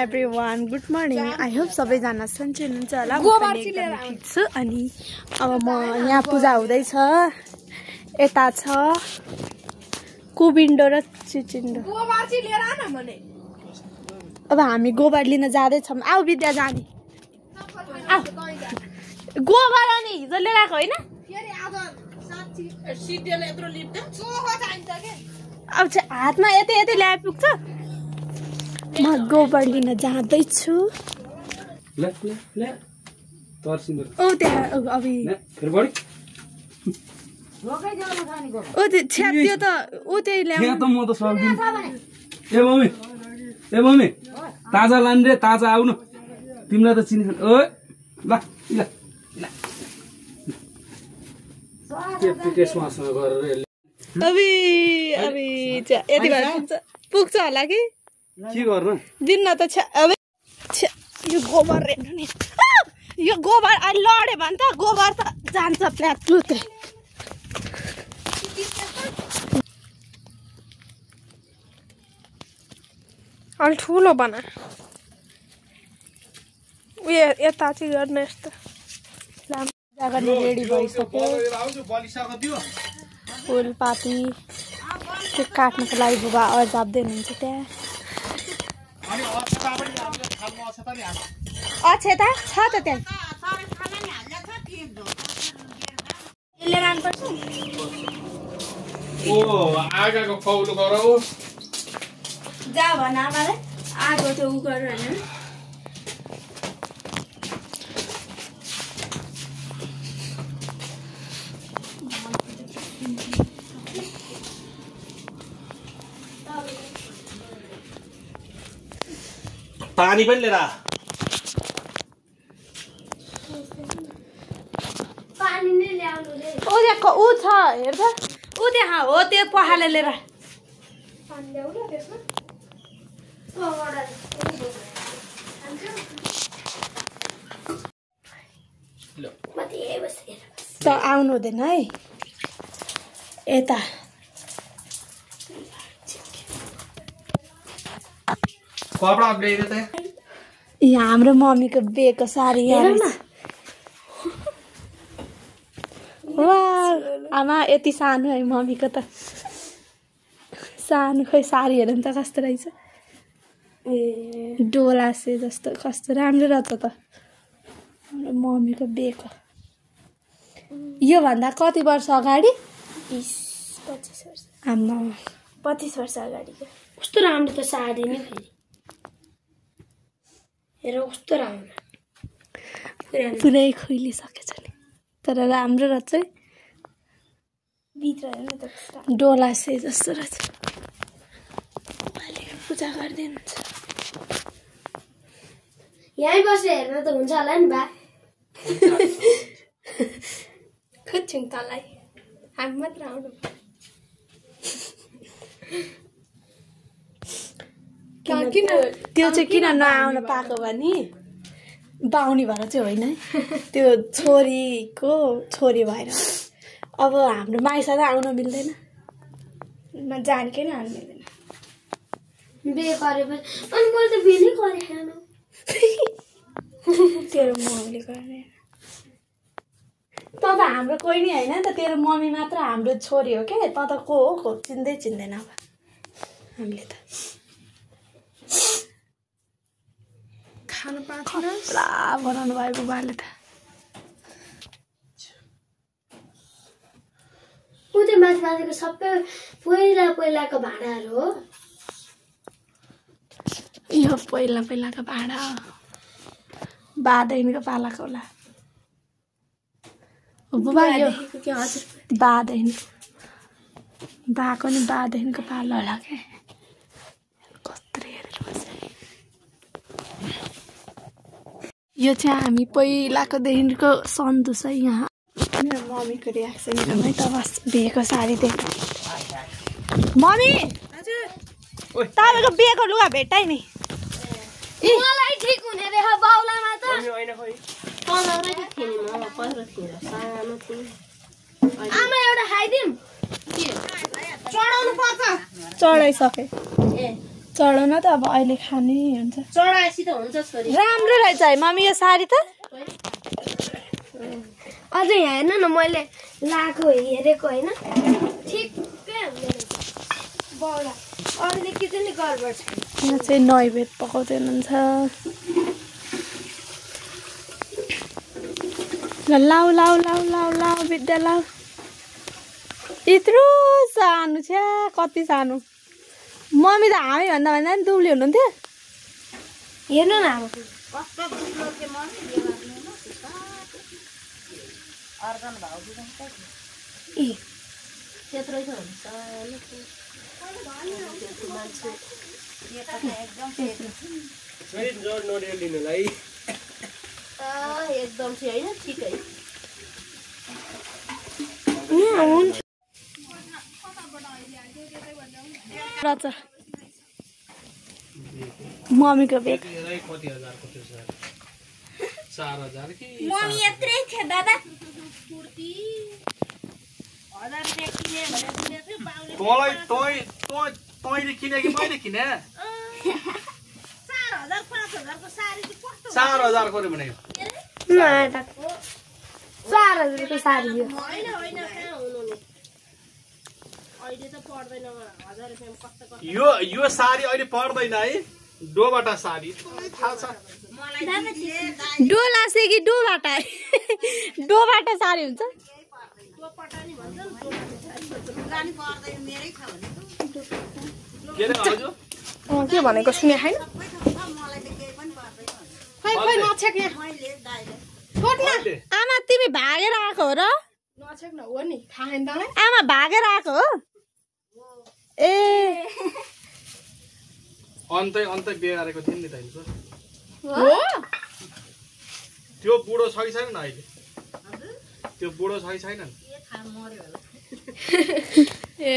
everyone, good morning. I hope सबैजना सन्चै हुनुहुन्छ होला। म पनि एकदमै ठिक छु। अनि अब म यहाँ पूजा हुँदैछ। यता छ कुबिन्डो र चिचिन्डो। गोबर चाहिँ लिएर आन भने। अब हामी गोबर लिन जाँदै छौं। आऊ विद्या जाने। आऊ। गोबर अनि हिजो लिएर आएको हैन? फेरि आज साच्ची सिद्धले यत्रो लिप्दै चोखो चाहिन्छ के? अब चाहिँ हातमा यति यति ल्याए पुग्छ। म गोबर लिन जाँदै छु। ले तर्सिनु ओ त्यहाँ अबि फेरि बढी ओ त्यो छ्याप्यो त ओ त्यही ल्याउ। यहाँ त म त सक्दिन। ए मम्मी ताजा लान रे, ताजा आउनु। तिमीलाई त चिनी ओए ल ल ल के स्वासमा गरेर अबि यति भएर पुग्छ होला कि के गर्नु दिन्न त अब यो गोबर हेर्नु नि। यो गोबर अहिले लड्यो भने त गोबर त जान्छ प्ल्याट्लुत्रे। अलि ठुलो बना उयो यता चाहिँ गर्ने यस्तो जाने रेडी भइसक्यो। फुलपाती त्यो काट्नुको लागि बुबा अजाब्दै हुनुहुन्छ त्यहाँ। अक्षता छ त त्यहाँ लिएर आउनुपर्छ। ओ आगाको कौलो गरौ जा भन आमालाई आगो त्यो उ गर हैन। पानी पनि लिएर पानी नै ल्याउनु रे। ओ त्यहाँ उ छ हेर्छ उ त्यहाँ हो त्यो पखाले लिएर पानी ल्याउ न त्यसमा। त आउनु हुँदैन है यता। कपडा ल्याएर त यहाँ हाम्रो मम्मीको बेको साडी हेर न। वाह आमा यति सानो है मम्मीको त। सानो खोइ साडी हेर नि त कस्तो रहेछ। ए डोलासे जस्तो कस्तो राम्रो रहेछ त हाम्रो मम्मीको बेको। योभन्दा कति वर्ष अगाडि 20-25 वर्ष। आम्मा 25 वर्ष अगाडिको कस्तो राम्रो त साडी नि। फेरि हेर कस्तो राम्रो पुरै खोइलिसकेछ नि तर राम्रो रहेछ है। भित्र हेर्न त कस्तो डोलासे जस्तो रहेछ। अहिले पूजा गर्दै हुनुहुन्छ। यहीँ बसेर हेर्न त हुन्छ होला नि बा। खोज्छौँ तँलाई हामी मात्र आउनु। किन त्यो चाहिँ किन नआउन पाएको भने बाहुनी भएर चाहिँ होइन है। त्यो छोरीको छोरी भएर अब हाम्रो माइस त आउन मिल्दैन। म जानेकै न हाल्नु मिल्दैन। बिहे गरेपछि अनि मैले त बिहे नै गरेँ खानु। तेरो मम्मीले गर्ने त हाम्रो कोही नि होइन नि त। तेरो मम्मी मात्र हाम्रो छोरी हो क्या। त को हो चिन्दैन अब हामीले त। खानु पाउँछ पुरा बनाउनु भयो बुबाले त। ऊ त्यो माथि माथिको सबै पहिलाको भाँडाहरू हो। यो पहिलाको भाँडा हो। बादैनको पालाको होला बुबा। यो बाको नि बादैनको पालो होला क्या। कत्रो हेरेर बस्छ। यो चाहिँ हामी पहिलाकोदेखिको सन्तोष है। यहाँ मेरो मम्मीको रियाक्सन हेर्नु त बस बिहेको साडी देख्नु। मम्मी तपाईँको बिहेको लुगा भेट्टाइ नि। मलाई ठिक हुने रे बाउलामा त आमा एउटा खाइदिम। चढाउनु पर्छ। चढाइसके चढाउन त अब अहिले खाने हुन्छ चढाएपछि त हुन्छ छोरी राम्रो रहेछ है मम्मी यो साडी त अझै यहाँ हेर्न न मैले लाएको हेरेको होइन ठिक्कै हुँदो रहेछ बौला अरूले के चाहिँ गडबड छ यहाँ चाहिँ नैवेद पकाउँदै हुनुहुन्छ लाउ लाउ लाउ लाउ लाउ बिद्या लाउ यत्रो सानो छ्या कति सानो मम्मी त हामी भन्दा भन्दा नि दुब्ली हुनुहुन्थ्यो हेर्नु न अब त्यत्रो एकदम चाहिँ होइन ठिकै रहेछ मम्मीको बेग मम्मी यत्रै थियो दादा तैँले किने कि मैले किने 4,000 को भने 4,000 को साडी यो साडी अहिले पर्दैन है डोबाटा साडी थाहा छ डोला से कि डोबाटा डोबाटा साडी हुन्छ के भनेको सुने छैन आमा तिमी भागेर आएको हो र आमा भागेर आएको हो ए अन्तै बिहे गरेको थिएँ नि त त्यो बुढो छ कि छैन न अहिले त्यो बुढो छ कि छैन ए